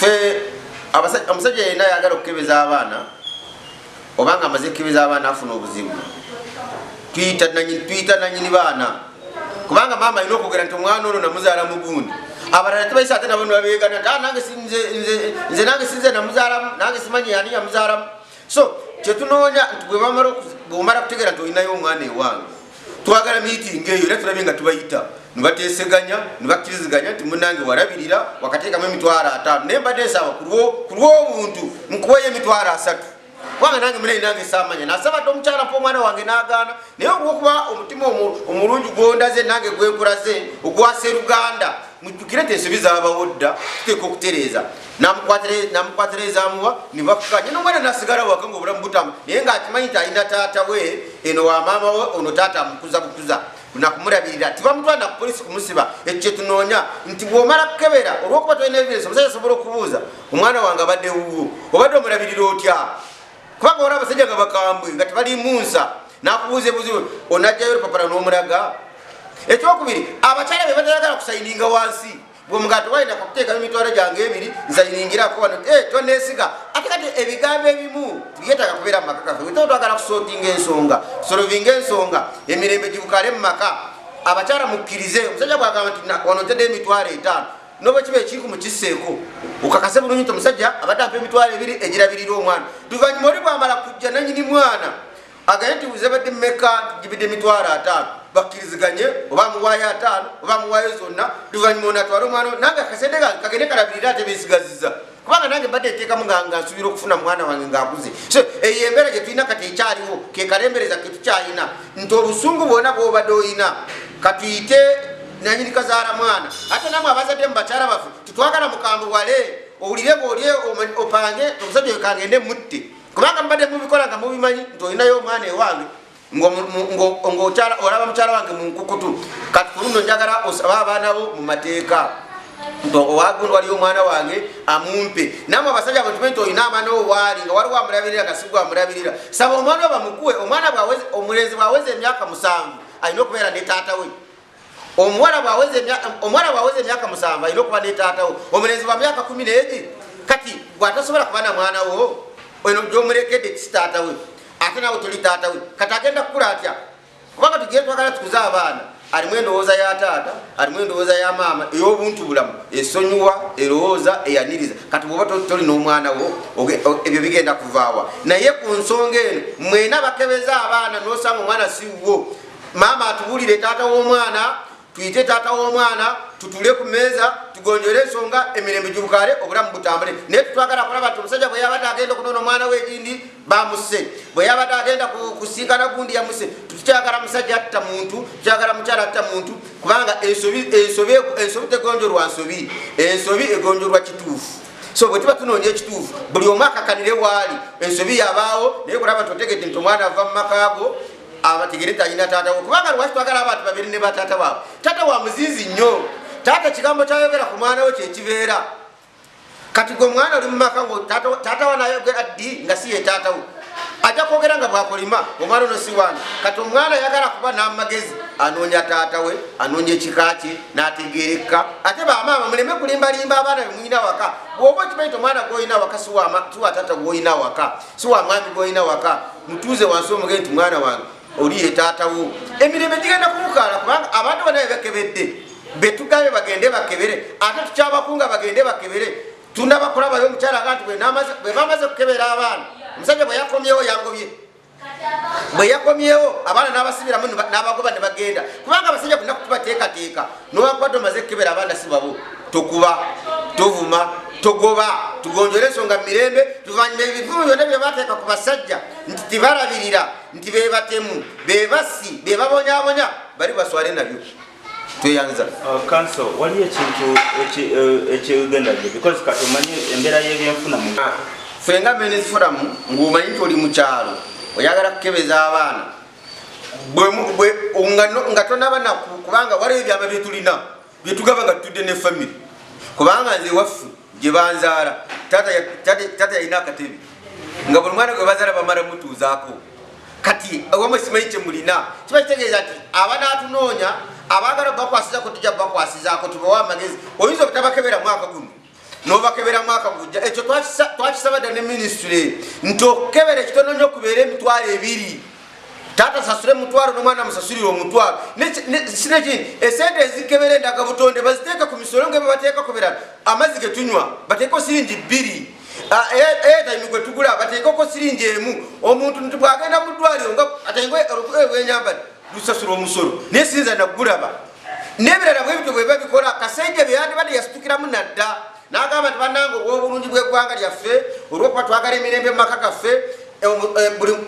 Fe omusajja yenna ayagala okukebeza abaana obanga amaze kukebeza abaana afuna obuzibu, tuyita nanyini baana, kubanga maama alina okwogera nti omwana ono namuzaala mugundi. Abalala tebaisa, ate nabo nibabegana nti, "Ah, nange nze nange sinze namuzaalamu, nange simanyi yani yamuzaalamu." So kyetunoonya nti bwomala kutegeera nti olinayo omwana ewange, twagala meeting eyo, era tulabye nga tubayita nibateseganya, nibakkiriziganya nti munange walabirira wakateekamu 50,000, naye mbadde nsaba ku lw'obuntu nkuweyo 30,000, kubanga nange munaye nange samanya, nasaba dde omukyala mpa omwana wange n'agaana, naye olwokuba omutima omulungi gwondaze nange gwenkulaze ogwaseruganda, mujjukire nti ensobi zabawo dda, tuteeka okutereeza. Namukwatira ezamuwa, nibakukanya nomwana nasigala waka nga obulamu butamba, naye ngaakimanyi nti alina taata we eno wa maama we, ono taata amukuza bukuza nakumulabirira, tibamutwala na kupolisi kumusiba. Ekyo kyetunoonya nti bwomala kukebera, olwokuba tolina evidence, omusajja asobola okubuuza, "Omwana wange abadde wuwo, obadde omulabirira otya?" Kubanga wali abasajja nga bakambwe nga tebalimu nsa, nakubuuza ebuzibu, onajjayo olupapula n'omulaga. Ekyokubiri, abakyala be batayagala kusayininga wansi, bwemugato walina kakuteekamu 20,000 nsayiningirako wano, tonesiga. Ate kati ebigambo ebimu tubyetaaga kubeera mu maka gaffe. Wetaba twagala kusortinga ensonga, solvinga ensonga, emirembe gibukale mu maka. Abakyala mukkirize, omusajja bwagamba nti wano ntedde 50,000, noba kiba ekiku mukisseeko, okakase bulungi nti omusajja abadde ampa 20,000 egirabirira omwana. Luvanyuma oli bwamala kujja nanyini mwana agaye nti zebadde mmeka? Gibidde 50,000. Bakkiriziganye oba amuwaayo 50 oba amuwaayo zonna. Luvanyuma ono atwale omwana we, nange akasente kange kagende kalabirira ate besigaziza, kubanga nange mbadde nteekamu nga nsuubira okufuna mwana wange ng'akuze. So eyo embeera gye tulina kati ekyaliwo, ke kalembereza ke tukyalina, nti obusungu bwona bwobadde oyina, katuyite nanyini kazaala mwana. Ate namwe abazadde mu bakyala baffe, tetwagala mukambuwale, owulire bwoli opange omusajja oyo kangende mutte, kubanga mubadde mubikola nga mubimanyi nti olinayo omwana ewange, olaba mukyala wange mu nkukutu. Kati ku luno njagala osabe abaana bo mu mateeka nti owagundi waliyo omwana wange amumpe. Namwe abasajja bwe tumanyi nti olina abaana wo waali nga waliwo amulabirira nga sigwe amulabirira, saba omwana we bamukuwe. Omwana omulenzi bwaweza emyaka 7 alina okubeera ne taata we. Omuwala bwaweza emyaka 7 alina okuba ne taata we. Omulenzi bwa myaka 10 n'egi. Kati bw'atasobola kuba na mwana wo eno gyomulekedde, si taata we, ate naawe toli taata we, kati agenda kukula atya? Kubanga tugire twagala tukuze abaana alimu endowooza ya taata, alimu endowooza ya maama, ey'obuntu bulamu, esonyiwa, erowooza, eyaniriza. Kati bwoba toli n'omwana wo, ebyo bigenda kuvaawa? Naye ku nsonga eno, mwena bakebeza abaana nosanga omwana si wuwo, maama atubuulire taata w'omwana, tuyite taata w'omwana, tutule ku meeza, tugonjole ensonga, emirembe gibukale, obulamu butambule. Naye tutwagala kulaba nti omusajja bwe yabadde agenda okunona omwana we egindi bamuse, bwe yabadde agenda kusinkana gundi yamuse. Tukyagala musajja atta muntu, tukyagala mukyala atta muntu, kubanga ensobi tegonjolwa nsobi, ensobi egonjolwa kituufu. So bwe tuba tunoonya ekituufu, buli omu akakanire waali ensobi yabaawo, naye kulaba nti otegedde nti omwana ava mu makaago, abategere nti alina taata we. Kubanga lwaki twagala abantu babiri ne bataata baabwe? Taata wa muzinzi nnyo, taata kigambo kyayogera ku mwana we kyekibeera. Kati gwe omwana oli mumaka ngo taata we nayogera ddi nga si ye taata we, ajja kwogera nga bwakolima, omwana ono si wange. Kati omwana ayagala kuba n'amagezi, anoonya taata we, anoonya ekika kye n'ategereka. Ate bamaama muleme kulimbalimba abaana bemulina waka. Bw'oba okimanyi nti omwana gwolina waka si wa taata gwolina waka, si wa mwami gwolina waka, mutuuze wansi omugende nti mwana wange oli ye taata wo, emirembe gigenda kumukaala. Kubanga abantu bonna bebakebedde betugambye bagende bakebere, ate tukyabakunga bagende bakebere. Tunaba kulabayo omukyala aga nti bwe bamaze kukebera abaana, omusajja bwe yakomyewo yangobye, bwe yakomyewo abaana n'abasibiramu n'abagoba ne bagenda. Kubanga abasajja bonna kutubateekateeka, nowankubadde omaze kukebera abaana si babo, tokuba, tovuma, togoba, tugonjole ensonga mu mirembe. Tuvanyuma ebivumu byonna bye bateeka ku basajja nti tibalabirira, nti bebatemu, bebassi, bebabonyabonya, bali baswale nabyo. Tweyanza. Counsel, waliyo ekintu ekigenda gye, because kati omanyi embeera y'ebyenfuna mu Ffe nga Men's Forum, ng'omanyi nti oli mu kyalo oyagala kukebeza abaana, nga tonaba naku, kubanga waliwo ebyama byetulina byetugaba nga tutudde ne family. Kubanga nze waffe gye banzaala, taata yalina akatebe nga buli mwana gwe bazaala bamala mutuuzaako. Kati awamwe simanyi kyemulina, kiba kitegeeza nti abanatunoonya abaagala bakwasizaako tujja bakwasizaako, tubawe amagezi. Oyinza obutabakebera mwaka guno, Nobakebera mwaka gujja. Ekyo twakisaba dda ne minisitule nti okukebera ekitono nnyo okubeera 20,000, taata sasule mutwalo nomwana musasulire omutwalo. Sinekindi, esente ezikebera endagabutonde baziteeke ku misolo nga bebateeka kubira amazzi getunywa, bateeko siringi 2, airtime gwe tugula bateekeko siringi 1. Omuntu nti bwagenda mu ddwaliro nga atenga olugoye lwenyambadde lusasula omusolo, naye siyinza nagulaba. N'ebirala bwebityo bwe babikola. Kasajja byeyandibadde yasitukiramu nadda n'agamba nti bannange, olw'obulungi bw'eggwanga lyaffe, olw'okuba twagala emirembe mu maka gaffe,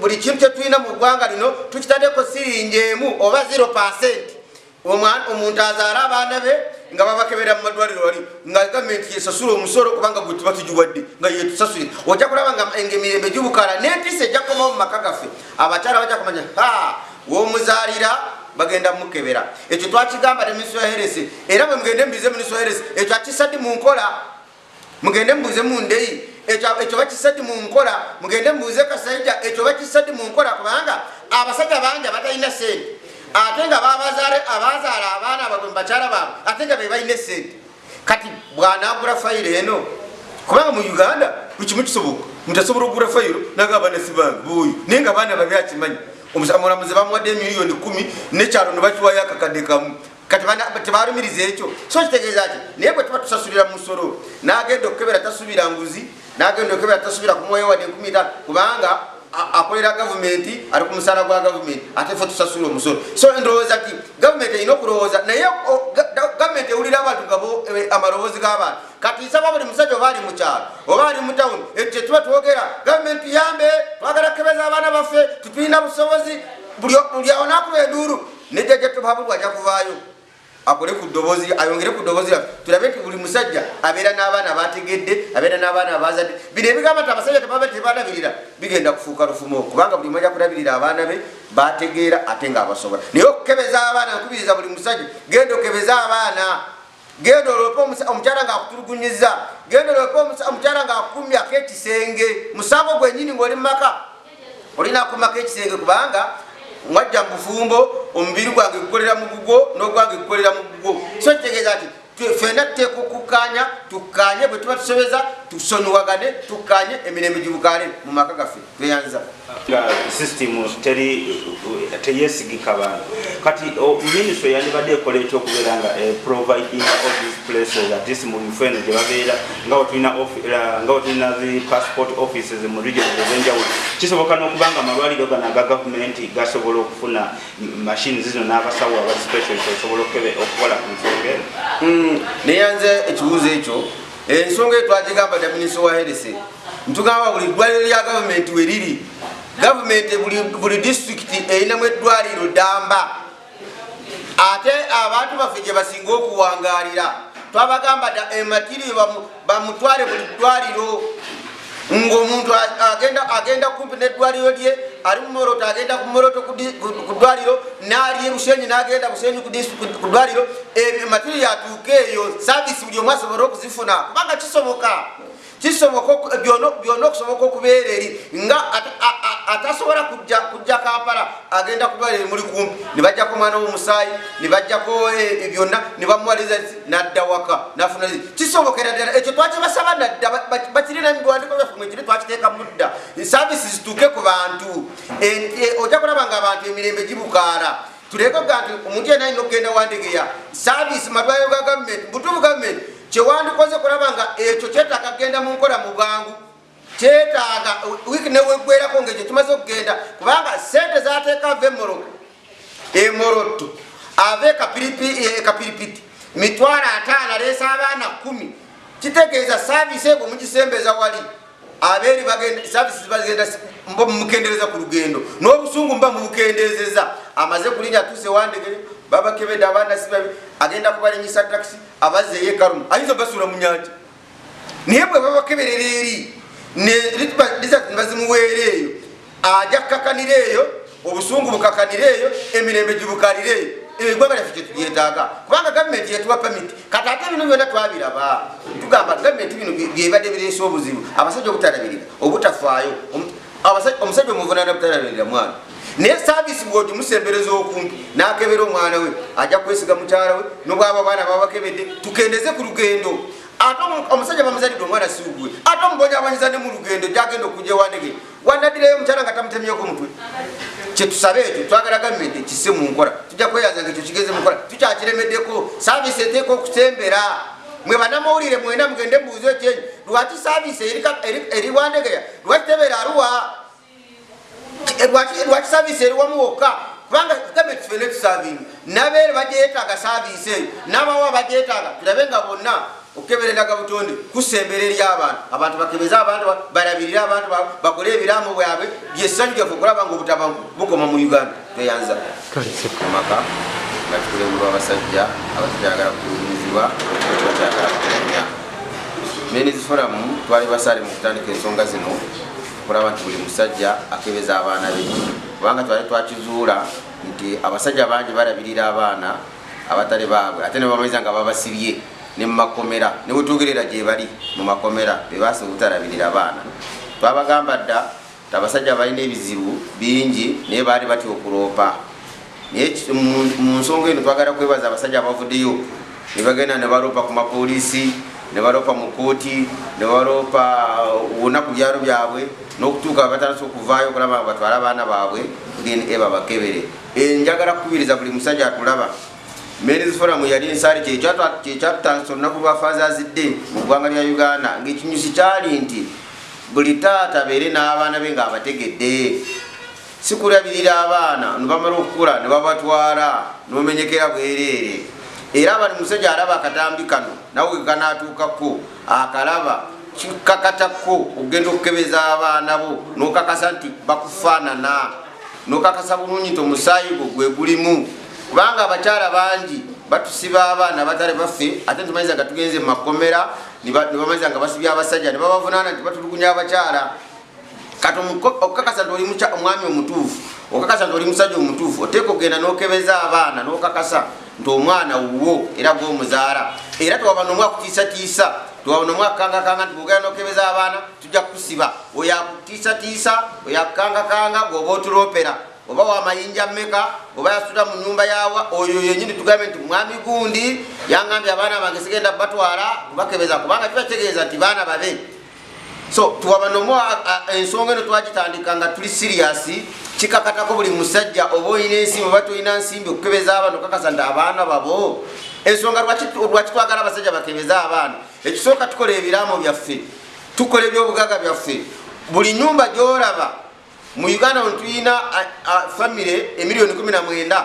buli kintu kyetulina mu ggwanga lino tukitaddeko siringi 1 oba 0%. Omuntu azaale abaana be nga babakebera mu madwaliro wali, nga gavumenti yesasula omusolo, kubanga gwe tuba tugiwadde nga yetusasulira. Ojja kulaba nga emirembe gibukala n'entiisa ejja kukomawo mu maka gaffe. Abakyala bajja kumanya ha womuzaalira bagenda mukebera. Ekyo twakigamba ne minisitule ya health, era bwe mugende mubuuze minisitule ya health, ekyo akisaddi mu nkola. Mugende mubuuze mu ndeyi, ekyo bakisaddi mu nkola. Mugende mubuuze Kasajja, ekyo bakisaddi mu nkola, kubanga abasajja bangi abatalina sente ate nga abazaala abaana babwe mu bakyala baabwe, ate nga be balina esente. Kati bw'anaagula fayiro eno, kubanga mu Uganda buli kimu kisoboka, muntu asobola okugula fayiro naga abaana si bange buuyu, naye nga abaana babi akimanyi. Omulamuzi bamuwadde 10,000,000 nekyalo ne bakiwayo akakadde kamu. Kati tebalumiriza ekyo, so kitegeeza ki? Naye bwe tuba tusasulira musolo, n'agenda okukebera tasubira nguzi, n'agenda okukebera tasubira kumuwayo wadde 50,000, kubanga akolera gavumenti, ali ku musaala gwa gavumenti, ate ffe tusasula omusolo. So ndowooza nti gavumenti erina okulowooza, naye gavumenti ewulira abantu nga amaloboozi g'abantu. Kati nsaba buli musajja, oba ali mu kyalo oba ali mu tawuni, ekyo kyetuba twogera, gavumenti yambe, twagala kukebeza abaana baffe, tetulina busobozi. Buli awo nakuba enduulu, ne jjajja Tuhabulwa ajja kuvaayo akole ku ddoboozi, ayongere ku ddoboozi lyaffe, tulabe nti buli musajja abeera n'abaana bategedde, abeera n'abaana abazadde. Bino ebigamba nti abasajja tebaba tebalabirira bigenda kufuuka lufumo, kubanga buli omu ajja kulabirira abaana be bategeera ate ng'abasobola. Naye okukebeza abaana, nkubiriza buli musajja, genda okebeza abaana, genda oloope omukyala ng'akutulugunyiza, genda oloope omukyala ng'akukumyako ekisenge. Musango gwennyini ng'oli mu maka olina akumako ekisenge, kubanga mwajja mu bufumbo, omubiri gwange gukolera mu gugwo n'ogwange gukolera mu gugwo. So kitegeeza nti ffenna tuteeka okukkaanya, tukkaanye, bwe tuba tusobeza tusonyiwagane, tukkaanye, emirembe gibukaale mu maka gaffe. Tweyanza. Nga system teri teyesigika bantu. Kati ministry yandibadde ekola ekyokubeera nga providing all these places, at least mu bifo eno gye babeera, nga wetulina zi passport offices mu regions ez'enjawulo. Kisoboka n'okuba nga amalwaliro gano aga gavumenti gasobola okufuna machines zino n'abasawo abali specialist osobola okukola ku nsonga eno. Neyanze ekibuuzo ekyo. Ensonga eyo twagigamba dda minisita wa health, ntugamba buli ddwaliro lya gavumenti we riri, gavumenti buli disitulikiti erinamu eddwaliro ddamba, ate abantu baffe gye basinga okuwangaalira. Twabagamba dda ematiri bamutwale buli ddwaliro, ng'omuntu agenda kumpi n'eddwaliro lye, ali mu Moroto agenda ku Moroto ku ddwaliro, n'ali e Bushenyi n'agenda Bushenyi ku ddwaliro. Ebyo matiri yatuuka eyo, service buli omu asobole okuzifuna, kubanga kisoboka, kisoboka byonna okusoboka okubeera eri nga atasobola kujja Kampala, agenda ku ddwaliro muli kumpi, ne bajjako omwana w'omusaayi, ne bajjako byonna, ne bamuwa results, n'adda waka n'afuna results. Kisobokera ddala. Ekyo twakibasaba nadda, bakirina mu biwandiiko byaffe mwekiri, twakiteeka mudda, service zituuke ku bantu. Ojja kulaba nga abantu emirembe gibukaala. Tuleke okuga nti omuntu yenna alina okugenda Wandegeya. Service malwaliro ga gavumenti, butuufu gavumenti kyewandikoze kulaba nga ekyo kyetaaga kugenda mu nkola mu bwangu, kyetaaga wiiki neweggwerako ngaekyo kimaze okugenda, kubanga sente zateeka ava emoroto, emoroto ava ekapiripiti 500,000, aleesa abaana 10, kitegeeza service egwo mugisembeza wali abeeri bagenda, service bagenda mba mumukendereza ku lugendo n'obusungu mba mubukendezeza. Amaze kulinya atuuse Wandegere, babakebedde abaana si babi, agenda kubalinyisa takisi abazzeeyo ekarumu, ayinza obasuula mu nyanja. Naye bwe babakeberera eri nebazimuweera eyo, ajja kukakanira eyo, obusungu bukakanira eyo, emirembe gibukalira eyo. Eggwanga lyaffe kyetubyetaaga, kubanga gavumenti yetuwa pamiti. Kati ate bino byonna twabiraba, tugamba gavumenti bino byebadde bireese obuzibu, abasajja obutalabirira, obutafaayo. Omusajja omuvunaana butalabirira mwana, naye service bw'ogimusembereza okumpi n'akebera omwana we, ajja kwesiga mukyala we nobwaba abaana babakebedde. Tukendeze ku lugendo. Ate omusajja bamuzalidde omwana si gwe, ate omubonyaabonyiza ne mu lugendo gyagenda okujja ewandege wanadirayo omukyala nga tamutemyeko mutwe. Kyetusabe ekyo, twagala gavumenti ekisse mu nkola. Tujja kweyanza nga ekyo kigeze mu nkola. Tukyakiremeddeko. Saavisi eteeka okusembera. Mwe banamawulire mwena mugende mubuuze ekyenyi, lwaki saavisi eri Wandegeya, lwaki tebeera Aruwa, lwaki saavisi eri wamu wokka? Kubanga gavumenti ffena etusavinga, nabeere bagyetaaga saavisi eyo, n'abawa bagyetaaga. Tulabe nga bonna okukebera endagabutonde kusembera eri abantu, abantu bakebeze abantu, balabirire abantu, bakole ebiraamo bwabwe. Byessanyu lyaffe okulaba nga obutabangu bukoma mu Uganda. Tweyanza. Amaka nga tukulemberwa abasajja abatakyagala kutulugunyizibwa, tebakyagala kutumya. Men's Forum twali basaale mu kutandika ensonga zino, okulaba nti buli musajja akebeza abaana be, kubanga twali twakizuula nti abasajja bangi balabirira abaana abatali baabwe, ate ne bamaliza nga babasibye ne mumakomera. Ne bwetugerera gye bali mu makomera, bebaasi obutalabirira abaana. Twabagamba dda nti abasajja balina ebizibu bingi, naye baali batya okuloopa. Naye mu nsonga eno twagala kwebaza abasajja abavuddeyo ne bagenda ne baloopa ku mapoliisi, ne baloopa mu kooti, ne baloopa wonna ku byalo byabwe, n'okutuuka batandise okuvaayo okulaba nga batwale abaana baabwe DNA babakebere. Njagala kukubiriza buli musajja atulaba. Men's Forum yali nsaali kyekyatutandisa olunaku lwa Fathers Day mu ggwanga lya Uganda, ng'ekinyusi kyali nti buli taata abeere n'abaana be ng'abategedde, si kulabirira abaana ne bamala okukula ne babatwala n'omenyekera bwereere. Era bali musajja alaba akatambi kano, nawe kanaatuukako akalaba, kikakatako okugenda okukebeza abaana bo n'okakasa nti bakufaanana, n'okakasa bulungi nti omusaayi gwo gwe gulimu, kubanga abakyala bangi batusiba abaana batale baffe, ate ntumanyiza nga tugenze mu makomera ne bamaliza nga basibye abasajja ne babavunaana nti batulugunya abakyala. Kati okukakasa nti oli omwami omutuufu, okakasa nti oli musajja omutuufu, oteeka okugenda n'okebeza abaana n'okakasa nti omwana wuwo era gwomuzaala. Era tewaba n'omu akutiisatiisa, tewaba n'omu akukangakanga nti bwogenda n'okebeza abaana tujja kukusiba. Oyo akutiisatiisa, oyo akukangakanga, gwoba otuloopera oba wamayinja mmeka, oba yasula mu nyumba yawa, oyo yenyini tugambe nti mwami gundi yangambye abaana bange sigenda batwala kubakebeza, kubanga kiba kitegeeza nti baana babe. So tuwaba nomu ensonga eno twagitandika nga tuli serious. Kikakatako buli musajja, oba olina ensimbi oba tolina nsimbi, okukebeza abaana okakasa nti abaana babo. Ensonga lwaki twagala abasajja bakebeza abaana, ekisooka tukola ebiraamo byaffe, tukola ebyobugaga byaffe. Buli nyumba gyolaba mu Uganda wano tulina famire emiliyoni 19,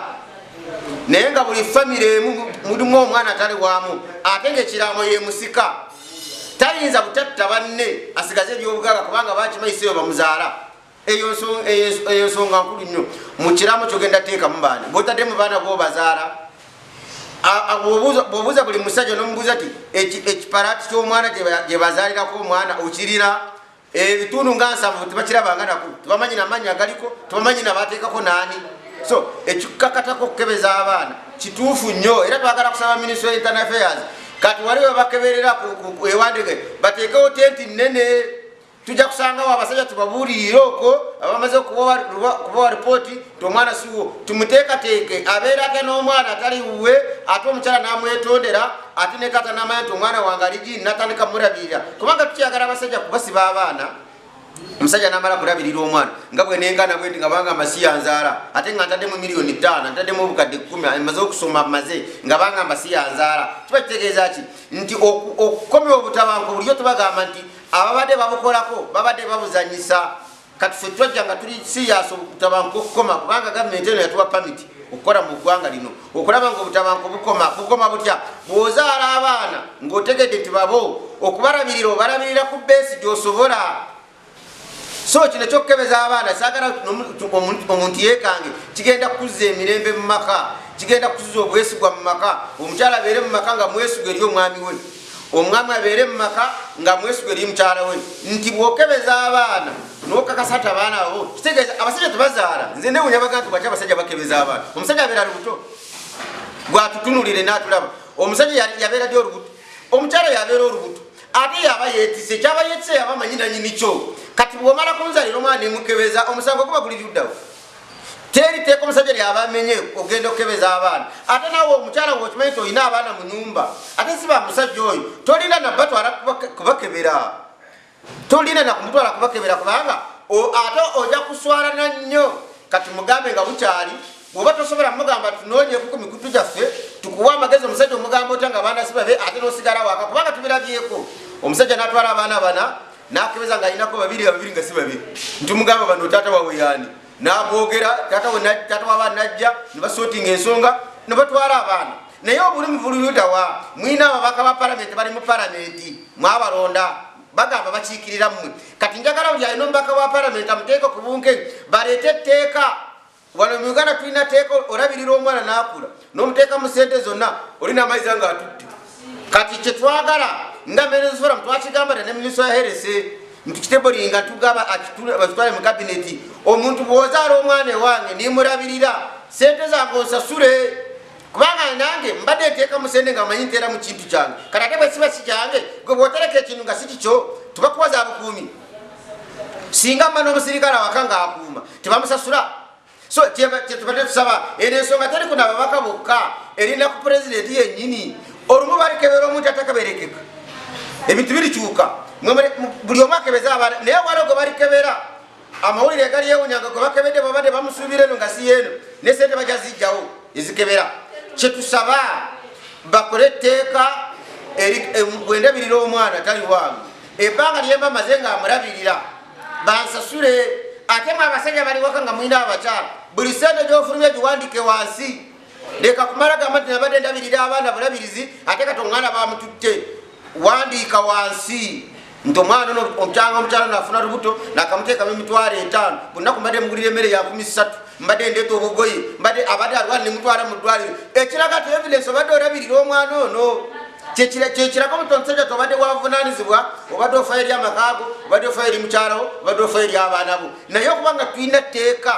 naye nga buli famire emu mulimu omwana atali waamu, ate nga ekiraamo yemusika tayinza butatta banne asigaze ebyobugaga, kubanga bakimayiseyo bamuzaala. Eyo nsonga nkulu nnyo. Mu kiraamo kyogenda teekamu baani botadde mu baana bobazaala? Bwobuuza buli musajja nomubuuza ti ekipalaati ky'omwana gye bazaalirako omwana okirina, ebitundu nga 70 tebakirabanga nako, tebamanyi namannya agaliko, tebamanyi nabateekako naani. So ekikakatako okukebeza abaana kituufu nnyo. Era twagala kusaba Ministry of Internal Affairs, kati wali webakeberera ewandege bateekewo tenti nnene, tujja kusangawo abasajja tubabuulirire okwo abamaze okubawa ripooti nti omwana siwo, tumuteekateeke abeerake n'omwana atali wuwe, ate omukyala n'amwetondera, ate ne taata n'amanya nti omwana wange ali gini, natandika mulabirira, kubanga tukyagala abasajja kubasiba abaana. Omusajja namala kulabirira omwana nga bwenenkana bwendi nga bangamba siyanzaala, ate nga ntaddemu miliyoni 5, ntaddemu obukadde 10, maze okusoma, maze nga bangamba siyanzaala, kiba kitegeeza ki? Nti okukomya obutabanko bulijjo tubagamba nti ababadde babukolako babadde babuzanyisa. Kati ffe twajja nga tuli serious obutabanko okukoma, kubanga gavumenti eno yatuwa permit okukola mu ggwanga lino okulaba nga obutabanko bukoma. Bukoma butya? Bw'ozaala abaana ng'otegedde nti babo, okubalabirira obalabirira ku beesi gy'osobola. So kino kyokukebeza abaana saagala omuntu yeekange. Kigenda kuzza emirembe mu maka, kigenda kuzza obwesigwa mu maka. Omukyala abeere mu maka nga mwesigwa eri omwami we, omwami abeere mu maka nga mwesigwa eri mukyala we, nti bw'okebeza abaana n'okakasa ti abaana abo, kitegeeza abasajja tebazaala. Nze newunya baga nti lwaki abasajja bakebeza abaana. Omusajja abeera lubuto, gwatutunulire n'atulaba, omusajja yabeera ddi olubuto? Omukyala yabeera olubuto, ate yaba yeetise, kyaba yeetise yaba amanyi nanyini kyo. Kati bwomala kunzalira omwana nemukebeza, omusango guba guli luddawo? Teri teeka omusajja lyaba amenye ogenda okukebeza abaana. Ate naawe omukyala ng'okimanyi nti olina abaana mu nyumba ate si ba musajja oyo, tolina nabatwala kubakebera, tolina nakumutwala kubakebera, kubanga ate ojja kuswalana nnyo. Kati mugambe nga bukyali, bwoba tosobola mugamba tunoonyeku ku mikutu gyaffe tukuwa amagezi. Omusajja omugamba otya nga abaana si babe ate n'osigala waka? Kubanga tubirabyeko, omusajja n'atwala abaana bana n'akebeza ng'alinako babiri, babiri nga si babiri. Ntumugamba bano taata wawe yaani, nabogera taata w'abaana najja ne basortinga ensonga ne batwala abaana. Naye obulumi buluyudawa? Mwina ababaka ba palamenti, bali mu palamenti, mwabalonda, bagamba bakiikirira mmwe. Kati njagala buli alina omubaka wa palamenti amuteeke ku bunkenke, baleete etteeka. Wano mu Uganda tulina teeka, olabirira omwana n'akula n'omuteeka mu sente zonna, olina amaizi nga atutte. Kati kyetwagala nga Men's Forum, twakigamba ne minisita ya health ntukitebolinga, tugamba bakitwale mu kabineti. Omuntu bw'ozaala omwana ewange nimulabirira, sente zange onsasule, kubanga nange mbadde nteeka mu sente nga manyi nteera mu kintu kyange. Kati ate bwe kiba si kyange, gwe bw'otereka ekintu nga si kikyo, tubakuwa za bukuumi. Singa mba n'omusirikale awaka ng'akuuma, tebamusasula. So kyetubadde tusaba, eno ensonga teri kuna ababaka bokka, erina ku pulezidenti yennyini. Olumu balikebera omuntu atakaberekeka, ebintu birikyuka, buli omu akebeza abaana. Naye waliwo gwe balikebera, amawulire gali yewunyanga gwe bakebedde babadde bamusuubira eno nga si yeeno, ne sente bajja zijjawo ezikebera. Kyetusaba bakole etteeka, bwendabirira omwana tali wange, ebbanga lyemba maze nga amulabirira bansasule. Ate mwe abasajja bali waka nga mulina abakyala, buli sente gyofulumya giwandike wansi. Leka kumala gamba nti nabadde ndabirira abaana bulabirizi, ate kati omwana bamututte. Wandiika wansi nti omwana ono omukyanga omukyala nafuna lubuto, nakamuteekamu 50,000, bunaku mbadde mugulira emmere ya 30,000, mbadde ndeeta obugoye, mbadde abadde alwala nemutwala mu ddwaliro, ekiraga ti evidence obadde olabirira omwana ono. Kyekiraga omuntu omusajja tobadde wavunanyizibwa, obadde ofayo eri amakaago, obadde ofayo eri mukyalawo, obadde ofayo eri abaana bo. Naye okubanga tulina tteeka,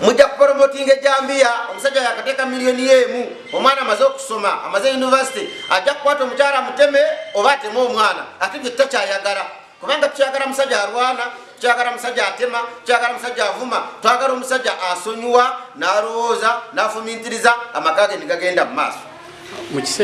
mujja kupromotinga ejambiya. Omusajja yakateeka miliyoni emu, omwana amaze okusoma, amaze university, ajja kukwata omukyala muteme oba ateme omwana. Ate bye tutakyayagala, kubanga tukyagala musajja alwana, tukyagala musajja atema, tukyagala musajja avuma. Twagala omusajja asonyiwa, n'alowooza, n'afumintiriza, amaka ge negagenda mu maaso. Mu kiseera